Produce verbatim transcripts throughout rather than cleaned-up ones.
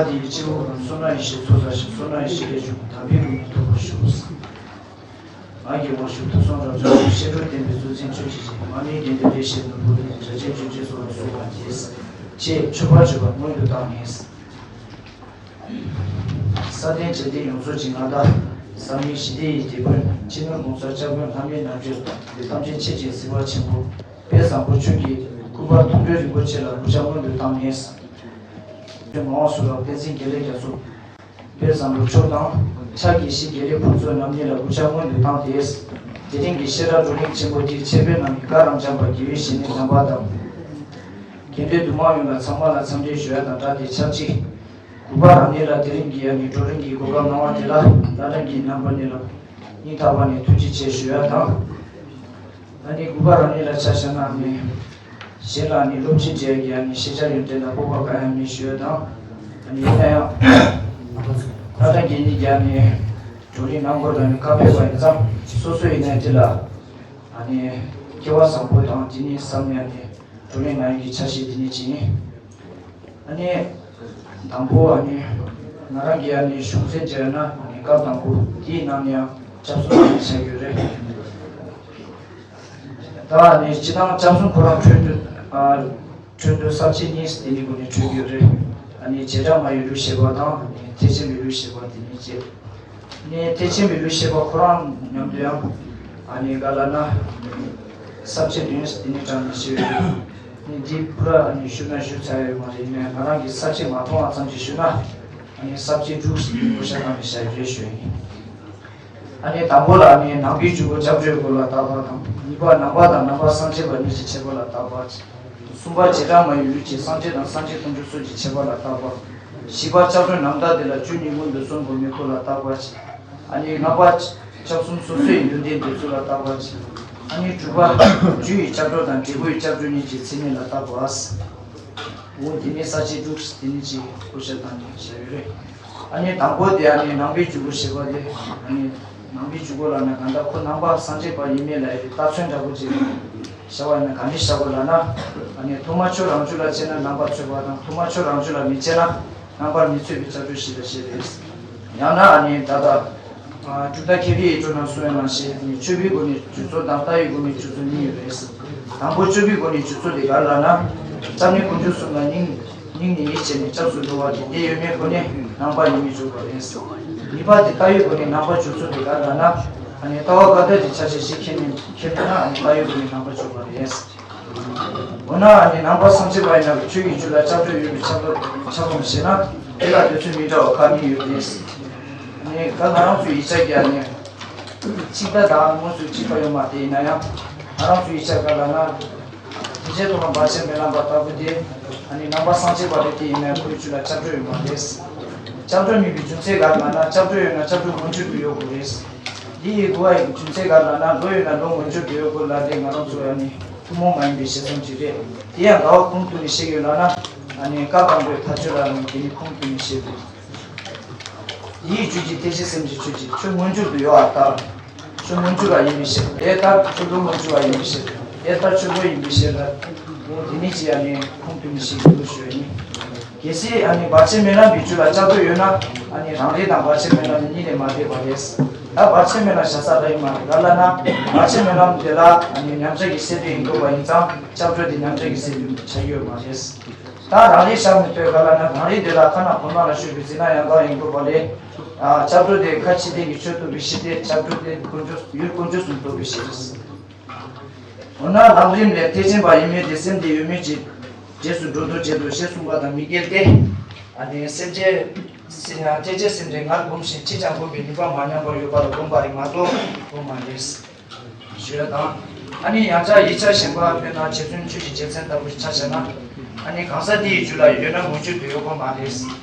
དེ་ཡི་སྤྱི་བོ་རང་བསོད་ནམས་ཡེ་ཤེས་ཚོགས་བསགས་ཤིང་། བསོད་ནམས་ཡེ་ཤེས་ལས་བྱུང་དམ་པའི་ལུགས་ནི་ཐོབ་པར་ཤོག། ང་གི་དབང་ཕྱུག་ཐུགས་གསུམ་རབ་འབྱམས་ཤིང་། བཤད་སྒྲུབ་བསྟན་པའི་གཙོ་འཛིན་ཁྱོད་ཀྱིས་བཞེས། མ་ཎིའི་རྒྱན་དུ་བགྲེས་ཤེས་ནོར་བུ་ལས། རྒྱ་ཆེར་གྱུར་ཅིག་གསོལ་བ་གསོལ་བ་འདེབས། ཅེས་མཆོད་པར་བརྗོད་པ་སྔོན་དུ་བཏང་ནས། ས་སྟེང་འཇིག་རྟེན་ཡོངས་རྫོགས་ཀྱི་མངའ་བདག། ཟག་མེད་ཞི་བདེ་ཡི་དེད་དཔོན། སྤྱི་ནོར་གོང་ས་སྐྱབས་མགོན་ལྷ་མིའི་རྣལ་འབྱོར་དང་། ཡི་དམ་ཅན་ཆོས་ཀྱི་སྲིད་པ་ཆེན་པོ་དཔལ་བཟང་པོ་མཆོག་གི་སྐུ་པར་མཐོང་གྲོལ་རིན་པོ་ཆེ་ལ་གུས་ཕྱག་སྔོན་དུ་བཏང་ནས། ངག་དབང་ཟུར་པ་བསྟན་འཛིན་དགེ་ལེགས་རྒྱ་མཚོ་དཔལ་བཟང་པོ་མཆོག་དང་། ཕྱག་རྒྱ་བཞི་དགེ་ལེགས་ཕུན་ཚོགས་རྣམ་གཉིས་ལ་གུས་ཕྱག་སྔོན་དུ་བཏང་སྟེ། དེ་རིང་གི་བཤད་གྲྭ་བགྲོ་གླེང་ཆེན་པོ་འདིར་འཆད་སྤེལ་གནང་མི་དགའ་རབ་འབྱམས་པ་དགེ་བའི་བཤེས་གཉེན་རྣམ་པ་དང་། དགེ་འདུན་འདུས་མང་ཡོངས་ལ་ཚང་མ་ལ་འཚམས་འདྲི་ཞུ་ཡ་དང་སྦྲགས་ཏེ། ཆབས་ཅིག་གུས་པ་རང་ཉིད་ལ་དེ་རིང་གི་ཨ་ནི་བགྲོ་གླེང་གི་གོ་སྐབས་གནང་བ་དེ་ལ་བླ་བྲང་གི་རྣམ་པ་ནས་ལ་སྙིང་ཐག་པ་ནས་ཐུགས་རྗེ་ཆེ་ཞུ་ཡ་དང་། ཨ་ནི་གུས་པ་རང་ཉིད་ལ་ཆ་བཞག་ན་ཨ་ནི་གཞན་ལ་ཨ་ནི་སློབ་ཆེན་བྱེད་ཡ་གི་ཨ་ནི་ཤེས་བྱ་ཡོན་ཏན་ལ་སྤོབས་པ་གང་ཡང་མེད་ཞུ་ཡ་དང་། ཨ་ནི་ཡིན་ན་ཡང་བླ་བྲང་གི་ཉིད་ཀྱི་ཨ་ནི་བགྲོ་གླེང་གནང་སྐོར་ལ་ནི་བཀའ་ཕེབས་པ་ཡིན་ཙང་། སོ་སོ་ཡིན་ན་དེ་ལ་ཨ་ནི་སྐལ་བ་བཟང་པོ་དང་དེ་ནི་བསམ་ནས་ཨ་ནི་བགྲོ་གླེང་གནང་ཡ་གི་འཆར་གཞི་དེ་ནི་ཅིག་ཡིན། ཨ་ནི་དང་པོ་ཨ་ནི་ང་རང་གི་ཨ་ནི་གཞུང་ཚན་བྱས་ན་ཨ་ནི་སྐབས་དང་པོ་དེའི་ནང་ནས་ཡང་སྐྱབས་གསུམ་ནང་བྱ་རྒྱུ་རེད། ད་ཨ་ནི་སྤྱི་བཏང་སྐྱབས་གསུམ་ཁོ་རང་འཕྲོད་དུ་ཨ་འཕྲོད་དུ་ས་བཅད་གཉིས་དེ་ནི་སྒོ་ནས་འཕྲོད་རྒྱུ་རེད། ཨ་ནི་བྱེ་བྲག་སྨྲ་བའི་ལུགས་བཤད་པ་དང་ཨ་ནི་ཐེག་ཆེན་པའི་ལུགས་བཤད་པ་དེ་གཉིས་བྱས། ནས་ཐེག་ཆེན་པའི་ལུགས་བཤད་པ་ཁོ་རང་མཉམ་དུ་ཡང་ཨ་ནི་ག་ལ་ན་ས་བཅད་བདུན་དེ་ནི་དྲངས་ནས་བཤད་ཡོད། ནི་འདི་པུ་ར་ཨ་ནི་ཞུ་ན་ཞུ་ཚར་ཡོད་མ་རེད། ནས་ང་རང་གི་ས་བཅད་མ་མཐོང་བ་ཙམ་ཞིག་ཞུ་ན་ཨ་ནི་ས་བཅད་དྲུག་བགོ་བཤའ་བཏང་ནས་བཤད་རེད་ཞུ་ཡིན། ཨ་ནི་དང་པོ་ལ་ཨ་ནི་ནང་པའི་འཇུག་སྒོ་སྐྱབས་འགྲོའི་སྒོ་ལ་བརྟག་པ་དང་། གཉིས་པ་ནང་པ་དང་ནང་པ་སངས་རྒྱས་པ་གཉིས་ཀྱི་ཁྱད་པར་ལ་བརྟག་པ། གསུམ་པ་བྱེ་བྲག་སྨྲ་བའི་ལུགས་ཀྱི་སངས་རྒྱས་དང་སངས་རྒྱས་དཀོན་མཆོག་སོགས་ཀྱི་ཁྱད་པར་ལ་བརྟག་པ། བཞི་པ་སྐྱབས་འགྲོ་རྣམ་དག་དེ་ལ་བཅུ་གཉིས་སྔོན་དུ་སོང་དགོས་མི་སྐོར་ལ་བརྟག་པ། ཨ་ནི་ལྔ་པ་སྐྱབས་གསུམ་སོ་སོའི་ཡོན་ཏན་དེ་ཚོ་ལ་བརྟག་པ། ཨ་ནི་དྲུག་པ་རྒྱུ་ཡི་སྐྱབས་འགྲོ་དང་འབྲས་བུའི་སྐྱབས་འགྲོ་གཉིས་ཀྱི་མཚན་ཉིད་ལ་བརྟག་པ། འོ་དེ་ནི་ས་བཅད་དྲུག་དེ་ནི་ཅིག་བགོ་བཤའ་བཏང་ནས་བཤད་ཡོད་རེད། ཨ་ནི་དང་པོ་དེ་ཨ་ནི་ནང་པའི་འཇུག་སྒོ་ཞེས་པ་དེ་ཨ་ནི་ནང་པའི་འཇུག་སྒོ་ལ་ན་གང་ལྟར་ཁོ་ནང་པ་སངས་རྒྱས་པ་ཡིན་མིན་ལ་ཡི་རྟགས་མཚོན་འདྲ་པོ་ཅིག་བྱ་བ་ཡིན་ན་ག་འདྲ་བྱ་དགོས་ལབ་ན། ཨ་ནི་ཐོག་མ་ཆོས་རང་རྒྱུད་ལ་སྐྱེས་ན་རྣམ་པར་ཆོད་པ་དང་། ཐོག་མ་ཆོས་རང་རྒྱུད་ལ་མི་སྐྱེས་ན་རྣམ་པར་མི་ཆོད་པའི་སྐྱབས་འགྲོ་ཞིག་ལ་བཤད་རེད། ཡང་ན་ཨ་ནི་ད་ལྟ་གྲུབ་མཐའ་མཁས་པའི་ཡིད་འཕྲོག་ན་གསུང་བའི་ནང་བཞིན་ནི་སྤྱོད་པའི་སྒོ་ནས་རྒྱུ་ཚོགས་དང་ལྟ་བའི་སྒོ་ནས་རྒྱུ་ཚོགས་གཉིས་ཡོད་རེད། དང་པོ་སྤྱོད་པའི་སྒོ་ནས་རྒྱུ་ཚོགས་དེ་ག་རེ་ལབ་ན། སྐྱབས་གནས་དཀོན་མཆོག་གསུམ་ལ་སྙིང་སྙིང་ནས་ཡིད་ཆེས་ནས་སྐྱབས་སུ་འགྲོ་བ་དེ་དེ་ཡོད་མེད་སྒོ་ནས་ནང་པ་ཡིན་མིན་འཇོག་པ་རེད། གཉིས་པ་དེ་ལྟ་བའི་སྒོ་ནས་ནང་པ་རྒྱུ་ཚོགས་དེ་ག་རེ་ལབ་ན། ཨ་ནི་ལྟ་བ་བཀའ་གདམས་ཀྱི་ཆ་ཤས་ཤིག་མཁྱེན་མིན་མཁྱེན་མིན་ན་ཨ་ནི་ལྟ་བའི་སྒོ་ནས་ནང་པ་འཇོག་པ་རེད། འོ་ན་ཨ་ནི་ནང་པ་སངས་རྒྱས་པ་ཡིན་ན་ཆོས་ཀྱི་རྒྱུད་ལ་སྐྱབས་འགྲོ་ཡོད་པའི་ཁྱབ་ཁོངས་ཁྱབ་ཁོངས་ཤེས་ན་དེ་ལ་དུས་ཚོད་མི་འདྲ་བ་ཁག་གཉིས་ཡོད་རེད། ཨ་ནི་ག་ང་རང་ཚོའི་ཡིག་ཆ་གི་ཨ་ནི། གཅིག་ད་ད་དངོས་སུ་གཅིག་པ་ཡོད་མ་རེད། ཡིན་ན་ཡང་ང་རང་ཚོའི་ཡིག་ཆ་ག་ལ་ན། དེ་རྗེས་ཐོག་མ་བར་ཆད་མེད་ལམ་པ་ལྟ་བུ་དེ་ཨ་ནི་ནང་པ་སངས་རྒྱས་པ་རེད་དེ། ཡིན་ན་ཡང་ཁོའི་རྒྱུད་ལ་སྐྱབས་འགྲོ་ཡོད་མ་རེད། སྐྱབས་འགྲོ་མེད་པའི་རྒྱུ་མཚན་ག་ལ་ན། སྐྱབས་འགྲོ་ཡོད་ན་སྐྱབས་འགྲོ་མངོན་གྱུར་དུ་ཡོད་དགོས་རེད། འདི་ཡི་དགོས་པ་ཡི་རྒྱུ་མཚན་ག་ལ་ན། ལོ་ཡོད་ན་ལོ་མངོན་གྱུར་དུ་ཡོད་དགོས་ལབ་དེ་ང་རང་ཚོ་ཨ་ནི་ཐུན་མོང་མ་ཡིན་པའི་བཤད་སྲོལ་ཅིག་རེད། དེ་ཡང་ག་བ་ཁུངས་གཏུགས་ནས་བཤད་ཡོད་ལབ་ན། ཨ་ནི་བཀའ་དང་པོའི་མཐའ་དཔྱོད་ལ་ནི་དེ་ནི་ཁུངས་གཏུགས་ནས་བཤད་དགོས། དེའི་རྒྱུད་ཀྱི་ཐེག་ཆེན་སེམས་ཀྱི་ཆོས་ཀྱི་ཆོས་མངོན་གྱུར་དུ་ཡོད་པ་ལྟར། ཆོས་མངོན་གྱུར་པ་ཡིན་པའི་ཕྱིར། དེ་ལྟར་ཆོས་ལུགས་མངོན་གྱུར་པ་ཡིན་པའི་ཕྱིར། དེ་ལྟར་ཆོས་ལུགས་ཡིན་པའི་ཕྱིར་ལ། འོ་དེ་ནི་ཅི་ཡང་ནི་ཁུངས་གཏུགས་ནི་ཞིག་ཡིན་དུ་ཞུ་ཡིན། གལ་སྲིད་ཨ་ནི་བར་ཆད་མེད་ལམ་པའི་རྒྱུད་ལ་སྐྱབས་འགྲོ་ཡོད་ན། ཨ་ནི་རང་རིག་དང་བར་ཆད་མེད་ལམ་གཉིས་ལས་མ་འདས་པ་རེད། ད་བར་ཆད་མེད་ལམ་བཞག་ས་རེད་མ་རེད། ག་ལ་ན་བར་ཆད་མེད་ལམ་དེ་ལ་ཨ་ནི་མཉམ་བཞག་གི་སེམས་དེ་ཡིན་དགོས་པ་ཡིན་ཙང་སྐྱབས་འགྲོ་དེ་མཉམ་བཞག་གི་སེམས་དེ་ཆགས་ཡོད་མ་རེད། ད་རང་རིག་ཤར་མི་ཐོས་ག་ལ་ན་རང་རིག་འདི་ལ་ཁ་ན་གོ་ན་ལ་ཤོད་པའི་ཟིན་ན་ཡང་དག་ཡིན་དགོས་པ་ལས། ཨ་སྐྱབས་འགྲོ་དེ་ཁ་ཕྱི་བདེ་གི་ཆོས་རྟོགས་པའི་ཕྱིར་ཏེ། སྐྱབས་འགྲོ་དེ་དཀོན་མཆོག་ཡུལ་དཀོན་མཆོག་གསུམ་རྟོགས་པའི་ཕྱིར། འོ་ན་ལམ་རིམ་ལས་ཐེག་ཆེན་པ་ཡིན་མིན་དེ་སེམས་དེ་ཡོད་མིན་གྱི་རྗེས་སུ་འགྲོ་ལྡོག་བྱེད་དོ་ཞེས་གསུངས་པ་དང་མི་འགལ་ཏེ། ཨ་ནི་སེམས་ཅན་ཐེག་ཆེན་སེམས་ཅན་ངར་བསྒོམས་ཤིང་ཕྱིས་ཀྱང་བསྒོམ་པའི་ནུས་པ་མ་ཉམས་པར་ཡོད་པ་ལ་བསྒོམ་པ་རེད་མ་གཏོགས་བསྒོམ་མ་རེད། ཞུ་ཡ་དང་། ཨ་ནི་ཡང་བསྐྱར་ཡིག་ཆ་གཞན་པ་དཔེར་ན་རྗེ་བཙུན་ཆོས་ཀྱི་རྗེ་མཚན་ལྟ་བུ་ཆ་བཞག་ན། ཨ་ནི་གང་ཟག་དེ་ཡི་རྒྱུད་ལ་ཡོད་ན་མངོན་གྱུར་དུ་ཡོད་དགོས་མ་རེད།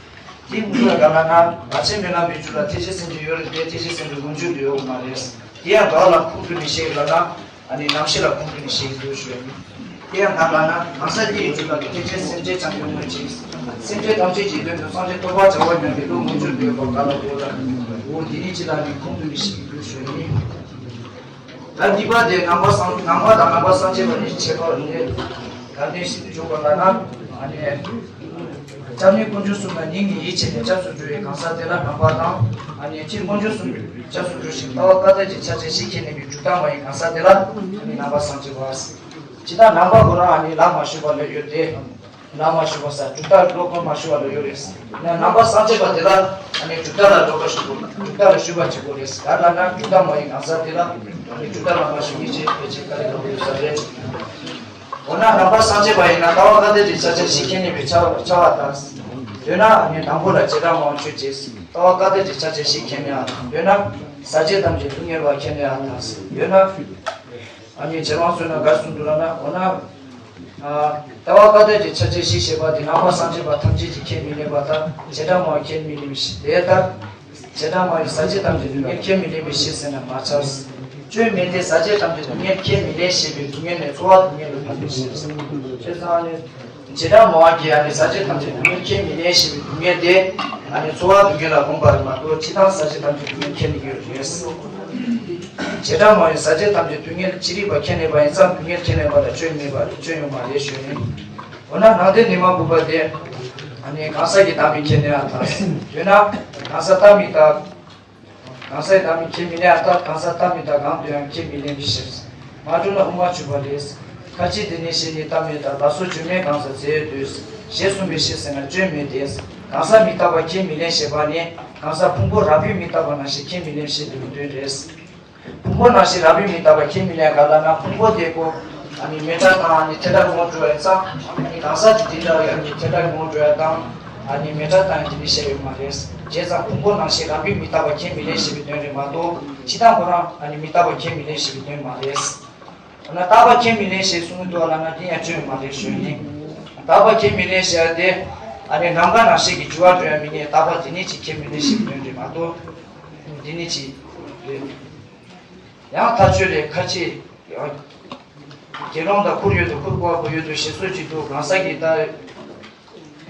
དེ་མངོན་པར་ག་ལ་ན་བར་ཆད་མེད་ལམ་པའི་རྒྱུད་ལ་ཐེག་ཆེན་སེམས་ཅན་ཡོད་རེད་དེ། ཐེག་ཆེན་སེམས་ཅན་མངོན་གྱུར་དུ་ཡོད་དགོས་མ་རེད། དེ་ཡང་ག་ལ་ཁུངས་གཏུགས་ནས་བཤད་ལ་ན། ཨ་ནི་རྣམ་ཤེས་ལ་ཁུངས་གཏུགས་ནས་བཤད་འདུག་ཞུ་ཡ་ཡིན། དེ་ཡང་ག་ལ་ན་གང་ཟག་དེ་ཡི་རྒྱུད་ལ་ཐེག་ཆེན་སེམས་ཅན་ཙམ་ཡོད་མོད་ཀྱི། སེམས་ཅན་ཐམས་ཅད་ཀྱི་དོན་དུ་སངས་རྒྱས་ཐོབ་པར་བྱ་བ་ཉམས་པའི་བློ་མངོན་གྱུར་དུ་ཡོད་པ་ག་ལ་གོ་ལ། འོ་དེ་ནི་ཅི་ལ་ནི་ཁུངས་གཏུགས་ནས་བཤད་འདུག་ཞུ་ཡ་ཡིན། ད་གཉིས་པ་དེ་ནང་པ་སངས་ནང་པ་དང་ནང་པ་སངས་རྒྱས་པ་གཉིས་ཁྱད་པར་ནི་ག་འདྲ་ཞིག་འཇོག་པ་ལ་ན། ཨ་ནི་ སྐྱབས་གནས་དཀོན་མཆོག་གསུམ་ལ་སྙིང་ནས་ཡིད་ཆེས་ནས་སྐྱབས་སུ་འགྲོ་བའི་གང་ཟག་དེ་ལ་ནང་པ་དང་། ཨ་ནི་སྤྱིར་དཀོན་མཆོག་གསུམ་སྐྱབས་སུ་འགྲོ་ཞིང་ལྟ་བ་བཀའ་གཏེར་གྱི་ཆ་ཅན་བཞི་མཁྱེན་ནུས་པའི་གྲུབ་མཐའ་མ་ཡི་གང་ཟག་དེ་ལ་ཨ་ནི་ནང་པ་སངས་རྒྱས་པ། ཇི་ལྟར་ནང་པ་ཁོ་རང་ཨ་ནི་ལམ་མ་ཞུགས་པ་ལ་ཡོད་དེ། ལམ་མ་ཞུགས་པ་ས་གྲུབ་མཐའ་སློབ་སྟོན་མ་ཞུགས་པ་ལ་ཡོད་རེད། ན་ནང་པ་སངས་རྒྱས་པ་དེ་ལ་ཨ་ནི་གྲུབ་མཐའ་ལ་སྒྲོ་སྐུར་ཞུ་དགོས། གྲུབ་མཐའ་ལ་ཞུགས་པ་བྱེད་དགོས་རེད། ག་ལ་ན་གྲུབ་མཐའ་མ་ཡི་གང་ཟག་དེ་ལ་ཨ་ནི་གྲུབ་མཐའ་ལ་མ་ཞུགས་ཉིད་ཅེས་ཕལ་ཆེར་བཀའ་ལས་ལོག་ཡོད་ས་རེད། འོ་ན་ནང་པ་སངས་རྒྱས་པ་ཡིན་ན་ལྟ་བ་བཀའ་གཏེར་གྱི་ཆ་ཅན་བཞི་མཁྱེན་ནུས་པའི་ཆ་ཆ་བ་དང་། ཡོད་ན་ཨ་ནི་དང་པོ་ལ་བྱེ་བྲག་སྨྲ་བ་ཆོས་ཅན། ལྟ་བ་བཀའ་གཏེར་གྱི་ཆ་ཅན་བཞི་མཁྱེན་ནུས་པ་དང་། ཡོད་ན་ཟག་བཅས་ཐམས་ཅད་སྡུག་བསྔལ་བ་མཁྱེན་ནུས་པ་དང་། ཡོད་ན། ཨ་ནི་རྗེ་དབང་བསོད་ནམས་ག་རེ་གསུངས་འདུག་ལབ་ན། འོ་ན། ཨ། ལྟ་བ་བཀའ་གཏེར་གྱི་ཆ་ཅན་བཞི་ཞེས་པ་དེ་ནང་པ་སངས་རྒྱས་པ་ཐམས་ཅད་ཀྱིས་ཁས་མི་ལེན་པ་དང་བྱེ་བྲག་སྨྲ་བས་ཁས་མི་ལེན་པའི་ཕྱིར། དེ་ལྟར། བྱེ་བྲག་སྨྲ་བས་ཟག་བཅས་ཐམས་ཅད་སྡུག་བསྔལ་ཁས་མི་ལེན་པའི་ཕྱིར་ཟེར་ན་མ་ཚར། སྐྱོན་མེད་དེ་ཟག་བཅས་ཐམས་ཅད་སྡུག་བསྔལ་ཁས་མི་ལེན་ཞེས་པའི་སྡུག་བསྔལ་ནི་ཚོར་བ་སྡུག་བསྔལ་ལ་བབ་པའི་ཕྱིར། བྱས་ཙང་ནི། བྱེ་བྲག་སྨྲ་བ་གིས་ཡང་ནི་ཟག་བཅས་ཐམས་ཅད་སྡུག་བསྔལ་ཁས་མི་ལེན་ཞེས་པའི་སྡུག་བསྔལ་དེ། ཨ་ནི་ཚོར་བ་སྡུག་བསྔལ་ལ་དགོངས་པ་རེད་མ་གཏོགས་ཕྱི་དང་ཟག་བཅས་ཐམས་ཅད་སྡུག་བསྔལ་ཁས་ལེན་གྱི་ཡོད་རེད། བྱེ་བྲག་སྨྲ་བས་ཟག་བཅས་ཐམས་ཅད་སྡུག་བསྔལ་ཅི་རིགས་པ་ཁས་ལེན་པ་ཡིན་ཙང་སྡུག་བསྔལ་ཁས་ལེན་པ་ལ་སྐྱོན་མེད་པ་རེད། སྐྱོན་ཡོད་མ་རེད་ཞུས་ནས། འོ་ན་ནང་རྟེན་ཉོན་མོངས་པ་དེ། ཨ་ནི་གང་ཟག་གིས་བདག་མེད་ཁས་ལེན་ཡང་དང་། ཡོད་ན་གང་ཟག་བདག་མེད་དང་། གང་ཟག་བདག་མེད་ཁས་མི་ལེན་ཡང་དང་། གང་ཟག་བདག་མེད་དང་གང་དུ་ཡང་ཁས་མི་ལེན་པའི་ཕྱིར། མ་གྲུབ་ན་དབུ་མ་འཇུག་པ་ལས། ཁ་ཅིག་དེ་ནི་གཞན་ནི་བདག་མེད་དང་། བདག་སོགས་བརྗོད་མེད་གང་ཟག་རྫས་ཡོད་དུས། ཞེས་གསུངས་པའི་ཕྱིར་ཟེར་ན་སྐྱོན་མེད་དེ། གང་ཟག་མི་རྟག་པ་ཁས་མི་ལེན་ཞེས་པ་ནི་གང་ཟག་ཕུང་པོ་རགས་པས་མི་རྟག་པ་ནང་བཞིན་ཁས་མི་ལེན་ཞེས་པའི་དོན་རེད། ཕུང་པོ་ནང་བཞིན་རགས་པས་མི་རྟག་པ་ཁས་མི་ལེན་ག་ལབ་ན་ཕུང་པོ་དེ་ཀོ། ཨ་ནི་མེ་སྲེག་བཏང་ཨ་ནི་དེ་ལྟར་ངོ་སྤྲོད་པ་ཡིན་ཙང་ཨ་ནི་གང་ཟག་དེ་དེ་འདྲ་ཡང་ནི་དེ་ལྟར་ངོ་སྤྲོད་ཡ་དང་། ཨ་ནི་མེ་སྲེག་བཏང་ཡང་དེ་ནི་བཤད་ཡོད་མ་རེད། བྱས་ཙང་ཕུང་པོ་ནང་བཞིན་རགས་པས་མི་རྟག་པ་ཁས་མི་ལེན་ཞེས་པའི་དོན་རེད་མ་གཏོགས་ཕྱི་དང་ཁོ་རང་ཨ་ནི་མི་རྟག་པ་ཁས་མི་ལེན་ཞེས་པའི་དོན་མ་རེད། འོ་ན་རྟག་པ་ཁས་མི་ལེན་ཞེས་གསུངས་འདུག་ལབ་ན་དེ་ཡང་སྐྱོན་ཡོད་མ་རེད་ཞུ་ཡིན། རྟག་པ་ཁས་མི་ལེན་ཞེས་ཡ་དེ་ཨ་ནི་ནམ་མཁའ་ནང་བཞིན་གྱི་འགྱུར་བ་འགྲོ་ཡ་མི་ནི་རྟག་པ་དེ་ནི་ཅིག་ཁས་མི་ལེན་ཞེས་པའི་དོན་རེད་མ་གཏོགས་དེ་ནི་ཅིག་རེད། ཡང་ཐག་ཆོད་རེད། ཁ་ཅིག་དགེ་སློང་དང་ཁུར་ཡོད་དོ། ཁུར་དགོས་པ་ཁུར་ཡོད་དོ་ཞེས་སོགས་ཀྱི་དུ་གང་ཟག་གི་ལྟ་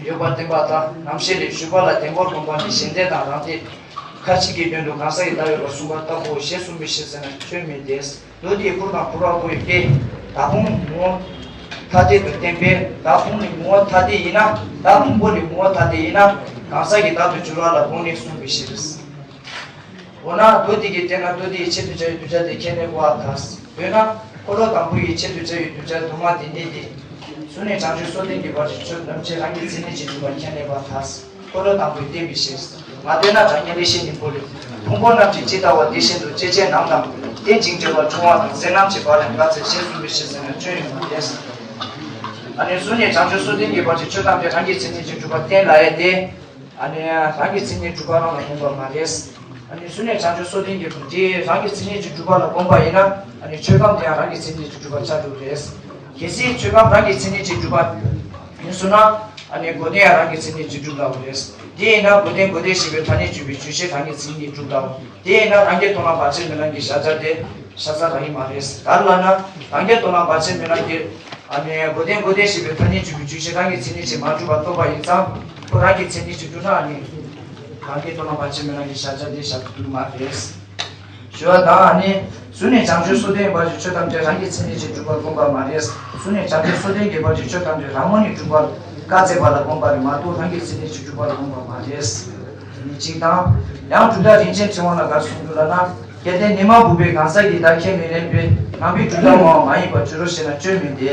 ཡོད་པར་བསྟན་པ་དང་། རྣམ་བཤད་ལས་ཞུས་པ་ལ་བདེན་པར་སྒོམ་པ་ནི་གཞན་བརྟེན་དང་རང་བརྟེན། ཁ་ཅིག་གི་དོན་དུ་གང་ཟག་གི་ལྟ་ཡོད་པར་གསུངས་པ་ལྟ་བུའོ་ཞེས་གསུངས་པའི་ཕྱིར་ཟེར་ན་སྐྱོན་མེད་དེ། མདོ་དེའི་ཁུར་དང་ཁུར་བ་པོ་ཡི་སྟེ། བདག་ཕུང་ངོ་བོ་ཐ་དད་དུ་བསྟན་པས། བདག་ཕུང་ནི་ངོ་བོ་ཐ་དད་ཡིན་ན་བདག་ཕུང་པོ་ནི་ངོ་བོ་ཐ་དད་ཡིན་ན་གང་ཟག་གི་བདག་ཏུ་གྱུར་པ་ལ་དགོངས་ནས་གསུངས་པའི་ཕྱིར། འོ་ན་མདོ་དེ་གིས་བསྟན་ན་མདོ་དེའི་ཆེད་དུ་བྱ་བའི་གདུལ་བྱ་དེ་ཁས་ལེན་དགོས་པ་དང་། འོ་ན་འཁོར་ལོ་དང་པོ་ཡི་ཆེད་དུ་བྱ་བའི་གདུལ་བྱ་དུ་མ་དེ་ནི་དེ། གཟུགས་ནས་བྱང་ཆུབ་སོ་ལྡན་གྱི་བར་གྱི་ཆོས་ཐམས་ཅད་རང་གི་མཚན་ཉིད་ཀྱིས་གྲུབ་པ་ཁས་ལེན་པ་དང་། འཁོར་ལོ་དང་པོས་བསྟན་པའི་ཕྱིར། མ་བསྟན་ན་གྲངས་ངེས་ལེགས་བཤད་སྙིང་པོ་ལས། ཕུང་པོ་རྣམས་ཀྱིས་ཇི་ལྟ་བ་དེ་བཞིན་དུ་སྐྱེ་མཆེད་རྣམས་དང་། རྟེན་ཅིང་འབྲེལ་བར་འབྱུང་བ་དང་སེལ་ལམ་གྱི་བར་ཡང་དག་ཚེ་ཞེས་གསུངས་པའི་ཕྱིར་ཟེར་ན་སྐྱོན་ཡོད་མ་རེད། ཨ་ནི་གཟུགས་ནས་བྱང་ཆུབ་སོ་ལྡན་གྱི་བར་གྱི་ཆོས་ཐམས་ཅད་རང་གི་མཚན་ཉིད་ཀྱིས་གྲུབ་པ་གཏན་ལ་ཡོད་དེ། ཨ་ནི་རང་གི་མཚན་ཉིད་གྲུབ་པ་རང་ལ་དགོངས་པ་མ་རེད། ཨ་ནི་གཟུགས་ནས་བྱང་ཆུབ་སོ་ལྡན་གྱི་བར་དེ་རང་གི་མཚན་ཉིད་ཀྱིས་གྲུབ་པ་ལ་དགོངས་པ་ཡིན་ན་ཨ་ནི་ཆོས་ཁམས་དེ་ཡང་རང་གི་མཚན་ཉིད་ཀྱིས་གྲུབ་པ་ཆགས་འགྲོ་གི་རེད། གལ་སྲིད་ཆོས་ཁམས་རང་གི་མཚན་ཉིད་ཀྱིས་གྲུབ་པ་ཡིན་སོང་ན། ཨ་ནི་འགོག་བདེན་ཡང་རང་གི་མཚན་ཉིད་ཀྱིས་གྲུབ་འདྲ་བོ་རེད། དེ་ཡིན་ན་འགོག་བདེན་འགོག་བདེན་ཞེས་པའི་ཐ་སྙད་གཅོད་པའི་རྒྱུ་གཞན་རང་གི་མཚན་ཉིད་ཀྱིས་གྲུབ་འདྲ་བོ། དེ་ཡིན་ན་རང་རྒྱལ་དོན་ལ་བར་ཆད་མེད་ལམ་གྱི་གཞལ་བྱ་དེ་ཤ་ཚ་རང་ཡིན་མ་རེད། ག་རེ་ལབ་ན་རང་རྒྱལ་དོན་ལ་བར་ཆད་མེད་ལམ་གྱི། ཨ་ནི་འགོག་བདེན་འགོག་བདེན་ཞེས་པའི་ཐ་སྙད་གཅོད་པའི་རྒྱུ་གཞན་རང་གི་མཚན་ཉིད་ཀྱིས་མ་གྲུབ་པ་རྟོགས་པ་ཡིན་ཙང་ཁོ་རང་གི་མཚན་ཉིད་ཀྱིས་གྲུབ་ན་ཨ་ནི། རང་རྒྱལ་དོན་ལ་བར་ཆད་མེད་ལམ་གྱི་གཞལ་བྱ་དེ་བཞག་ཏུ་མ་རེད། ཞུ་བ་དང་ཨ་ནི། གཟུགས་ནས་བྱང་ཆུབ་སོ་ལྡན་བར་གྱི་ཆོས་ཐམས་ཅད་རང་གི་མཚན་ཉིད་ཀྱིས་གྲུབ་པར་དགོངས་པ་མ་རེད། གཟུགས་ནས་བྱང་ཆུབ་སོ་ལྡན་གྱི་བར་གྱི་ཆོས་ཐམས་ཅད་རང་ངོས་ནས་གྲུབ་པར་བཀའ་སྩལ་པ་ལ་དགོངས་པ་རེད་མ་གཏོགས་རང་གི་མཚན་ཉིད་ཀྱིས་གྲུབ་པར་དགོངས་པ་མ་རེད། དེ་ནི་གཅིག་དང་། ཡང་གྲུབ་མཐའ་རིན་ཆེན་ཕྲེང་བ་ལ་ག་རེ་གསུངས་འདུག་ལབ་ན། སྐལ་ལྡན་ཉོན་མོངས་པའི་གང་ཟག་གིས་བདག་ཁས་མི་ལེན་པས་ནང་པའི་གྲུབ་མཐའ་སྨྲ་བ་མ་ཡིན་པར་འགྱུར་རོ་ཞེ་ན་སྐྱོན་མིན་ཏེ།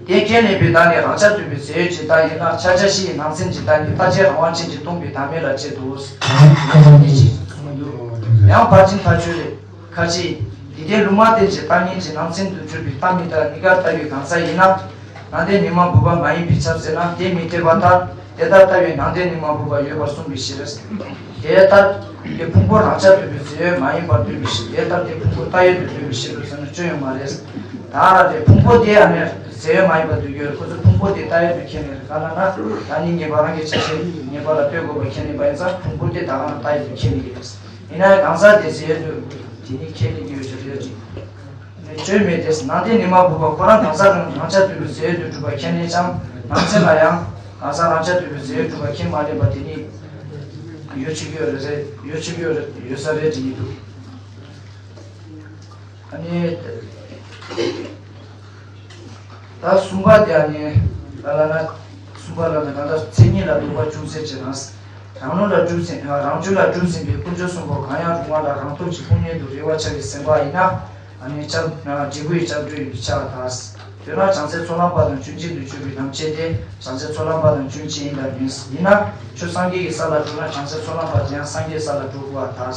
དེ་ཁས་ལེན་པའི་བདག་ནི་རང་ཆ་དོད་པའི་རྫས་ཡོད་ཀྱི་བདག་ཡིན་ན་ཕྱག་རྒྱ་བཞི་ཡི་ནང་ཚན་གྱི་བདག་ནི་རྟག་ཆད་རང་དབང་ཅན་གྱིས་སྟོང་པའི་བདག་མེད་ལ་བྱེད་དོ། ཡང་ཕར་ཕྱིན་ཐག་ཆོད་རེད། ཁ་ཅིག་འདི་ལྟའི་ལུང་མ་བསྟན་ཅིང་རྟག་གཉིས་ཀྱི་ནང་ཚན་དུ་གྱུར་པའི་རྟག་མི་རྟག་གཉིས་ཀར་ལྟ་བའི་གང་ཟག་ཡིན་ན། ནང་རྟེན་ཉོན་མོངས་པ་མ་ཡིན་པས་ཁྱབ་ཟེར་ན་དེ་མི་འཐད་པ་ལྟར། དེ་ལྟར་ལྟ་བའི་ནང་རྟེན་ཉོན་མོངས་པ་ཡོད་པར་གསུངས་པའི་ཕྱིར། དེ་ལྟར་དེ་ཕུང་པོ་རང་ཆ་དོད་པའི་རྫས་ཡོད་མ་ཡིན་པར་འདོད་པའི་ཕྱིར། དེ་ལྟར་དེ་ཕུང་པོ་རྟག་ཡོད་དུ་འདོད་པའི་ཕྱིར་རོ་ཟེར་ན་སྐྱོན་ཡོད་མ་རེད། ད་ར་དེ་ཕུང་པོ་དེ་ཨ་ནི་རྫས་ཡོད་མ་ཡིན་པར་འདོད་ཀྱི་ཡོད་རེད། ཁོ་ཚོ་ཕུང་པོ་དེ་རྟག་ཡོད་དུ་ཁས་ལེན་རེད། ག་ལབ་ན་ད་ནི་ངེས་པ་རང་གི་ཆ་ཤས་ངེས་པ་ལ་ལྟོས་དགོས་པ་ཁས་ལེན་པ་ཡིན་ཙང་ཕུང་པོ་དེ་ད་ག་ན་རྟག་ཡོད་དུ་ཁས་ལེན་གྱི་རེད། ཡིན་ན་ཡང་གང་ཟག་དེ་རྫས་ཡོད་དུ་དེ་ནི་ཁས་ལེན་གྱི་ཡོད་ཀྱི་རེད། སྐྱོན་མེད་དེ། ནང་རྟེན་ཉོན་མོངས་པ་ཁོ་རང་གང་ཟག་རང་རང་ཆ་དོད་པའི་རྫས་ཡོད་དུ་གྲུབ་པ་ཁས་ལེན་ཀྱང་ནང་ཚན་ལ་ཡང་གང་ཟག་རང་ཆ་དོད་པའི་རྫས་ཡོད་གྲུབ་པ་ཁས་མ་ལེན་པ་དེ་ནི་ཡོད་ཆོག་གི་ཡོད་རེད། ཡོད་ཆོག་གི་ཡོད་རེད། ཡོད་ས་རེད་དྲན་གྱི་འདུག་ཨ་ནི། ད་གསུམ་པ་དེ་ཨ་ནི་ག་ལབ་ན། གསུམ་པ་ལ་ནི་གང་ལྟར་མཚན་ཉིད་ལ་ལྡོག་པ་ཅུང་ཟད་ཅེ་ན། རང་ལུགས་ལ་གྲུབ་ཟིན་རང་རྒྱུད་ལ་གྲུབ་ཟིན་པའི་ཀུན་འབྱུང་གསུམ་པོ་གང་ཡང་རུང་བ་ལ་རང་སྟོབས་ཀྱིས་སྤོང་ནུས་དུ་རེ་བ་ཆགས་པའི་སེམས་པ་ཡིན་ན། ཨ་ནི་སྐྱབས་འབྲས་བུ་ཡི་སྐྱབས་འགྲོ་ཡིན་པས་ཁྱབ་པར་ཐལ། དེས་ན་བྱང་སེམས་ཚོགས་ལམ་པ་དང་སྐྱོན་ཅན་དུ་གྱུར་པའི་ལམ་བྱེད་དེ་བྱང་སེམས་ཚོགས་ལམ་པ་དང་སྐྱོན་ཅན་ཡིན་པར་མིན། ཡིན་ན་ཁྱོད་སངས་རྒྱས་ཀྱི་ས་ལ་འགྲོ་ན་བྱང་སེམས་ཚོགས་ལམ་པ་དེ་ཡང་སངས་རྒྱས་ས་ལ་འགྲོ་དགོས་པར་ཐལ།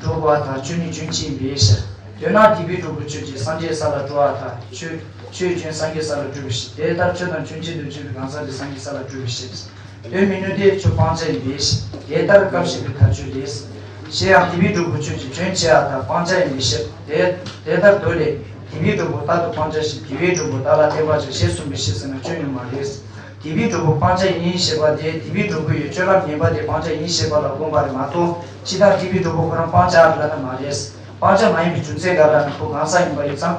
འགྲོ་དགོས་པར་ཐལ། ཁྱོད་ནི་སྐྱོན་ཅན་ཡིན་པས་ཕྱིར། དེས་ན་སྡིག་པའི་གྲོགས་པོ་ཁྱོད་ཀྱིས་སངས་རྒྱས་ས་ལ་འགྲོ་བར་ཐལ། ཁྱོད་ཁྱོད་ཀྱི་སྐྱོན་སངས་རྒྱས་ས་ལ་འགྲོ་བའི་ཕྱིར། དེ་ལྟར་ཁྱོད་དང་སྐྱོན་ཅན་དུ་གྱུར་པའི་གང་ཟག་དེ་སངས་རྒྱས་ས་ལ་འགྲོ་བའི་ཕྱིར། དོན་མི་ནུས་ཏེ་ཁྱོད་སྤང་བྱ་ཡིན་པས་ཕྱིར། དེ་ལྟར་སྐབས་ཤེས་པའི་མཐའ་དཔྱོད་ལས། གཞན་ཡང་སྡིག་པའི་གྲོགས་པོ་ཁྱོད་ཀྱིས་སྐྱོན་ཆེ་བ་དག་སྤང་བྱ་ཡིན་པའི་ཕྱིར། དེ་དེ་ལྟར་མདོ་ལས། སྡིག་པའི་གྲོགས་པོ་རྟག་ཏུ་སྤང་བྱ་ཞིང་དགེ་བའི་གྲོགས་པོ་བདག་ལ་བསྟེན་པར་བྱ་ཞེས་གསུངས་པའི་ཕྱིར་ཟེར་ན་སྐྱོན་ཡོད་མ་རེད། སྡིག་པའི་གྲོགས་པོ་སྤང་བྱ་ཡིན་ཞེས་པ་དེ་སྡིག་པའི་གྲོགས་པོ་ཡི་སྤྱོད་ལམ་ངན་པ་དེ་སྤང་བྱ་ཡིན་ཞེས་པ་ལ་དགོངས་པ་རེད་མ་གཏོགས་ཕྱི་དང་སྡིག་པའི་གྲོགས་པོ་ཁོ་རང་སྤང་བྱ་ལབ་ན་མ་རེད། སྤང་བྱ་མ་ཡིན་པའི་རྒྱུ་མཚན་ག་རེ་ལབ་ན་ཁོ་གང་ཟག་ཡིན་པ་ཡིན་ཙང་།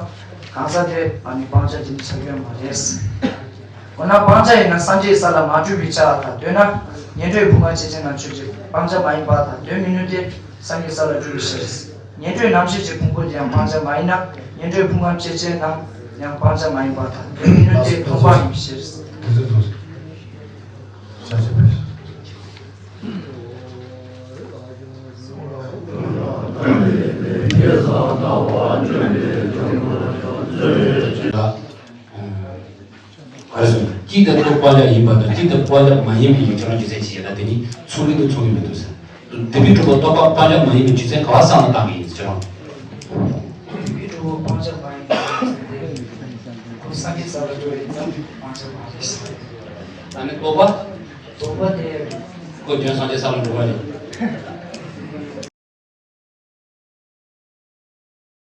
གང་ཟག་དེ་ཨ་ནི་སྤང་བྱ་དེ་ནི་ཆགས་ཡོད་མ་རེད། འོ་ན་སྤང་བྱ་ཡིན་ན་སངས་རྒྱས་ས་ལ་མ་འགྲོ་བའི་ཆ་དང་དོན་ན་ངན་འགྲོའི་ཕུང་པོ་ཆེ་ཆེན་ན་ཆོས་ཅན་སྤང་བྱ་མ་ཡིན་པ་དང་དོན་མི་ནུས་ཏེ་སངས་རྒྱས་ས་ལ་འགྲོ་བའི་ཕྱིར། ངན་འགྲོའི་རྣམ་ཤེས་ཀྱི་ཕུང་པོ་དེ་ཡང་སྤང་བྱ་མ་ཡིན་ན་ངན་འགྲོའི་ཕུང་པོ་ཆེ་ཆེན་རྣམས་ཡང་སྤང་བྱ་མ་ཡིན་པ་དང་དོན་མི་ནུས་ཏེ་སྟོང་པ་ཡིན་པའི་ཕྱིར། དེ་ཚོ་ཐུགས་སུ་ཆ་ཆེ་བས། ག་རེ་ཟེར། གཅིག་ཏུ་རྟོག་པ་སྤང་བྱ་ཡིན་པ་དང་གཅིག་ཏུ་སྤང་བྱ་མ་ཡིན་པའི་ཁྱེད་རང་རྒྱུ་མཚན་ཅི་ཡིན་ན། དེ་ནི་ཚོགས་ཀྱི་འདུག་ཚོགས་ཀྱི་མི་འདུག་ཟེར། སྡིག་པའི་གྲོགས་པོ་རྟོག་པ་སྤང་བྱ་མ་ཡིན་པའི་རྒྱུ་མཚན་ག་བ་བསམ་བློ་བཏང་གི་ཡིན་ཟེར་རང་། སྡིག་པའི་གྲོགས་པོ་སྤང་བྱ་མ་ཡིན་པའི་རྒྱུ་མཚན་དེ་ཁོ་སངས་རྒྱས་ས་ལ་འགྲོ་བའི་ཙམ་སྤང་བྱ་མ་རེད་ཟེར། ད་ནི་རྟོག་པ། རྟོག་པ་དེ་ཁོ་རྒྱུན་སངས་རྒྱས་ས་ལ་འགྲོ་བ་རེད།